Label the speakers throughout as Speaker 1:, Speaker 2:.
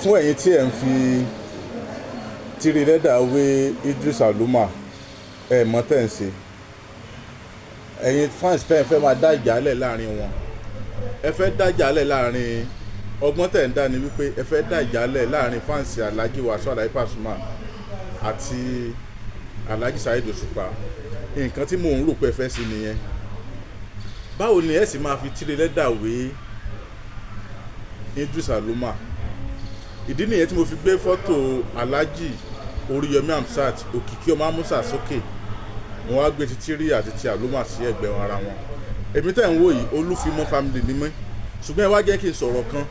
Speaker 1: Fún ẹ̀yin tí ẹ̀ ń fi Tiri Leather wé Idris Aluma, ẹ̀ mọ̀ tẹ́ ń ṣe. Ẹ̀yin fans tẹ́ ẹ fẹ́ máa dá ìjà lẹ̀ láàrin wọn, ẹ fẹ́ dá ìjà lẹ̀ láàrin, ọgbọ́n tẹ̀ ń dá ni wípé ẹ fẹ́ dá ìjà lẹ̀ láàrin fans Alhaji Wasiu Alabi Pasuma àti Alhaji Saheed Òṣùpá. Nǹkan tí mò ń rò pé ẹ fẹ́ sí nìyẹn. Báwo ni ẹ sì máa fi Tiri Leather wé Idris Aluma? Ìdí nìyẹn tí mo fi gbé fọ́tò Alhaji Oríyọmí Hamzat, Òkìkí Ọmọ Amusa, sókè. Wọn wá gbé ti Tiri àti ti Aluma sí ẹ̀gbẹ́ ara wọn. Èmi tẹ́ ń wò yìí, Olúfimọ́ family ni mí, ṣùgbọ́n ẹ wá jẹ́ kí n sọ̀rọ̀ kan.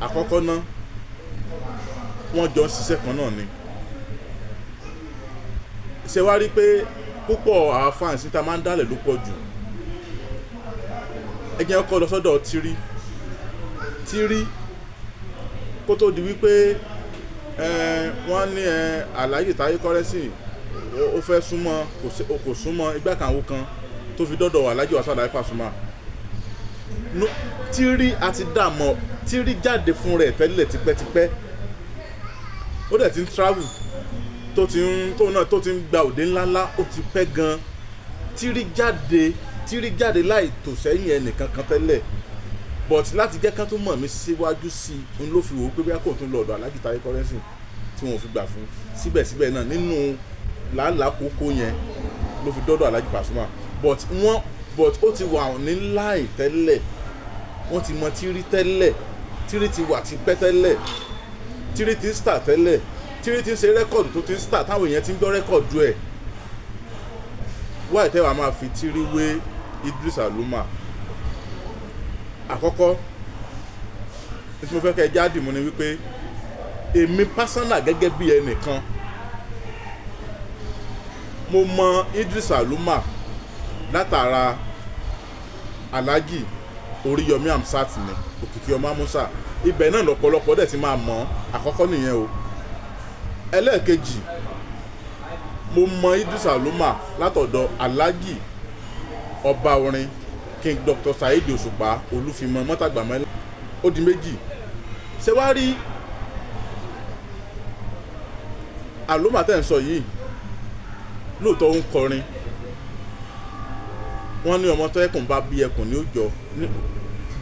Speaker 1: Àkọ́kọ́ ná, wọ́n jọ ń ṣiṣẹ́ kan náà ni. Ṣé wá rí pé púpọ̀ àwọn fans ta máa ń dálẹ̀ ló pọ̀ jù? Ẹ jẹ́ kó lọ sọ́dọ̀ Tiri. Tiri, kó tó di wípé wọ́n ní Alhaji Taye Currency ó fẹ́ súnmọ́, kò súnmọ́, igbá kan àwọn kan tó fi dọ́dọ̀ Alhaji Wasiu Alabi Pasuma. Tiri àti dààmú Tiri jáde fún rẹ̀ tẹ́lẹ̀ tipẹ́tipẹ́. Ó dẹ̀ ti ń travel, tó ti ń tó náà tó ti ń gba òde ńláńlá, ó ti pẹ́ gan. Tiri jáde, Tiri jáde láì tò sẹ́yìn ẹnìkan kan tẹ́lẹ̀, but láti jẹ́ ká tó mọ̀ mí síwájú sí i n ló fi wò ó pé bí a kò tún lọ ọ̀dọ̀ Alhaji Taye Currency tí wọn ò fi gbà fún. Síbẹ̀síbẹ̀ náà, nínú làálàá kókó yẹn ló fi dọ́dọ̀ Alhaji Pasuma, but ó ti wà ní láì tẹ́lẹ̀. Wọ́n ti mọ Tiri tẹ́lẹ̀. Tiri ti wà tipẹ́ tẹ́lẹ̀. Tiri ti ń star tẹ́lẹ̀. Tiri ti ń ṣe record, tó ti ń star, táwọn èèyàn ti ń gbọ́ record ẹ̀. Wáyé tẹ́wàá máa fi Tiri wé Idris Aluma? Àkọ́kọ́ tí mo fẹ́ kẹ́ ẹ jáde mú ni wípé èmi personal, gẹ́gẹ́ bí ẹnìkan, mo mọ Idris Aluma látara Alhaji Oríyọmí Hamzat ni, Òkìkí Ọmọ Amusa. Ibẹ̀ náà lọ́pọ̀lọpọ̀ dẹ̀ ti máa mọ̀. Àkọ́kọ́ nìyẹn o. Ẹlẹ́ẹ̀kejì, mo mọ Idris Aluma látọ̀dọ̀ Alhaji ọba orin King Dr. Saheed Òṣùpá, Olúfimọ Mọ́tàgbàmọ́lá. Ó di méjì. Ṣé wàá rí Aluma tẹ̀ ń sọ yìí, lóòótọ́ ó ń kọrin. Wọ́n ní ọmọ tó ẹkùn bá bí ẹkùn ní òjò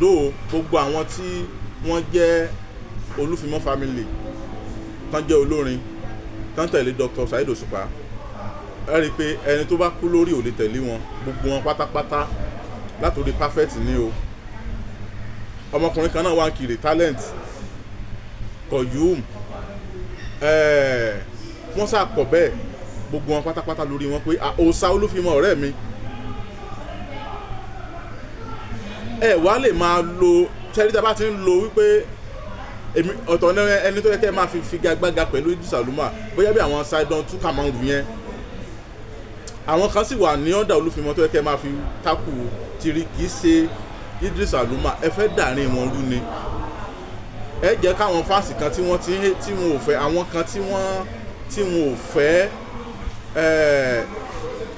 Speaker 1: dó. Gbogbo àwọn tí wọ́n jẹ́ Olúfimọ́ family tán jẹ́ olórin tán tẹ̀lé Dr. Saheed Òṣùpá, ẹ rí i pé ẹni tó bá kú lórí ò lè tẹ̀lé wọn. Gbogbo wọn pátápátá, látòrí Perfect ní o, ọmọkùnrin kan náà wà ń kiri, Talent Koyum, wọ́n sà pọ̀ bẹ́ẹ̀. Gbogbo wọn pátápátá lórí wọn pé òòṣà Olúfimọ́ ọ̀rẹ́ mi. Ẹ wá lè máa lo tẹ́lí tá a bá ti ń lo wípé èmi ọ̀tọ̀ ní ẹni tó yẹ kẹ́ ẹ máa fi figagbága pẹ̀lú Idris Aluma, bóyá bí àwọn Sidon Tukamaru yẹn. Àwọn kan sì wà ní ọ̀dà Olúfimọ́ tó yẹ kẹ́ ẹ máa fi tákù Tiri, kì í ṣe Idris Aluma. Ẹ fẹ́ dàrin wọn rú ni. Ẹ jẹ́ káwọn fans kan tí wọ́n ti tí wọn ò fẹ́, àwọn kan tí wọn ò fẹ́ ẹ,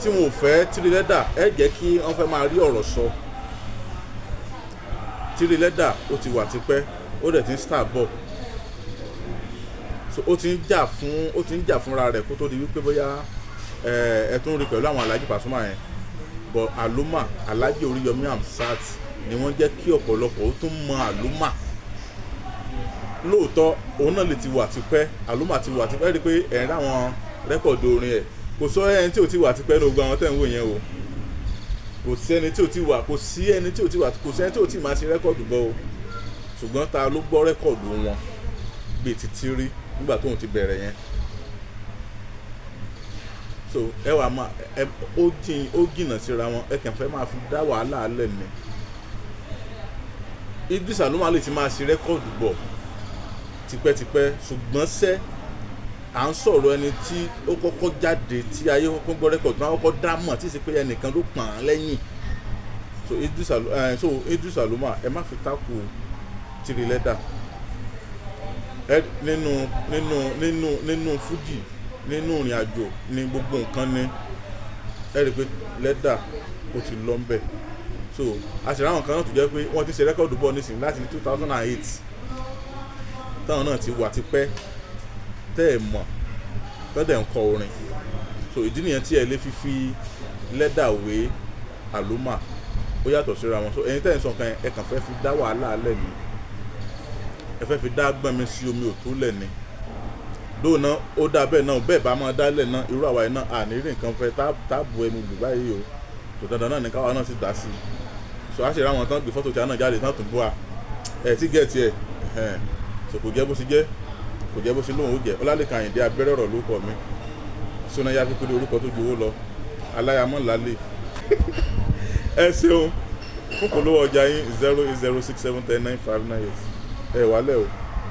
Speaker 1: tí wọn ò fẹ́ Tiri Leather, ẹ jẹ́ kí wọ́n fẹ́ máa rí ọ̀rọ̀ sọ. Tiri Leather, ó ti wà tipẹ́, ó dẹ̀ ti ń star bọ̀, so ó ti ń jà fúnra rẹ̀ kó tó di wípé bóyá ẹ tún rí pẹ̀lú àwọn Alhaji Pasuma yẹn. But Aluma, Alhaji Oríyọmí Hamzat ni wọ́n jẹ́ kí ọ̀pọ̀lọpọ̀ ó tún mọ Aluma. Lóòótọ́ òun náà lè ti wà tipẹ́, Aluma ti wà tipẹ́. Rí i pé ẹ̀ ń ráwọn record orin ẹ̀. Kò sọ ẹni tí ò ti wà tipẹ́ ní gbogbo àwọn tẹ̀ ń wò yẹn o. Kò sí ẹni tí ò ti wà, kò sí ẹni tí ò ti wà, kò sí ẹni tí ò ti máa ṣe record bọ́ o. Ṣùgbọ́n ta ló gbọ́ record wọn bíi ti Tiri nígbà tóun ti bẹ̀rẹ̀ yẹn? So ẹ wà máa ẹ ó jìnnà síra wọn. Ẹ kàn fẹ́ máa fi dá wàhálà alẹ́ ni. Idris Aluma lè ti máa ṣe record bọ̀ tipẹ́tipẹ́, ṣùgbọ́n ṣẹ́ à ń sọ̀rọ̀ ẹni tí ó kọ́kọ́ jáde, tí ayé kọ́kọ́ gbọ́ record, tí wọ́n kọ́kọ́ dá mọ̀, tí ì ṣe pé ẹnìkan ló pọ̀n án lẹ́yìn. So Idris Aluma, ẹ má fi tákù Tiri Leather ẹ nínú Fuji, nínú ìrìn àjò ní gbogbo nǹkan ní. Ẹ rí i pé Leather ó ti lọ ń bẹ̀. So a sì ráwọn kan náà tó jẹ́ pé wọ́n ti ṣe record bọ̀ nísìnyí láti 2008. Táwọn náà ti wà tipẹ́ tẹ́ ẹ̀ mọ̀, tọ́dẹ̀ ń kọ orin. So ìdí nìyẹn tí ẹ lè fi Leather wé Aluma, ó yàtọ̀ síra wọn. So ẹ̀yin tẹ́ ẹ̀ ń sọ kan, ẹ kàn fẹ́ fi dá wàhálà alẹ́ ni, ẹ fẹ́ fi dá gbọ́n mi sí omi òtún lẹ̀ ni. Dóò náà ó dá bẹ́ẹ̀ náà, bẹ́ẹ̀ bá máa dálẹ̀ náà, irú àwa yìí náà àní rí nǹkan fẹ́ tá bu ẹnu lù báyìí o. So dandan náà ni káwa náà sì dá sí i. So a ṣe ra àwọn tán gbé fọ́tò tí a náà jáde tán tún bú wa ẹ̀ tí gẹ̀ẹ́tì ẹ̀ ẹ̀hẹ́n. So kò jẹ́ bó ṣe jẹ́, kò jẹ́ bó ṣe lóun ó jẹ́. Ọlálẹ́kan Àyìndé abẹ́rẹ́ ọ̀rọ̀ ló kọ mi sọ́nà yá fíkúlé orúkọ tó ju owó lọ aláyàmọ́ lálẹ́. Ẹ ṣeun fún polówó ọjà yín, 08067 109 598. Ẹ wálẹ̀ o.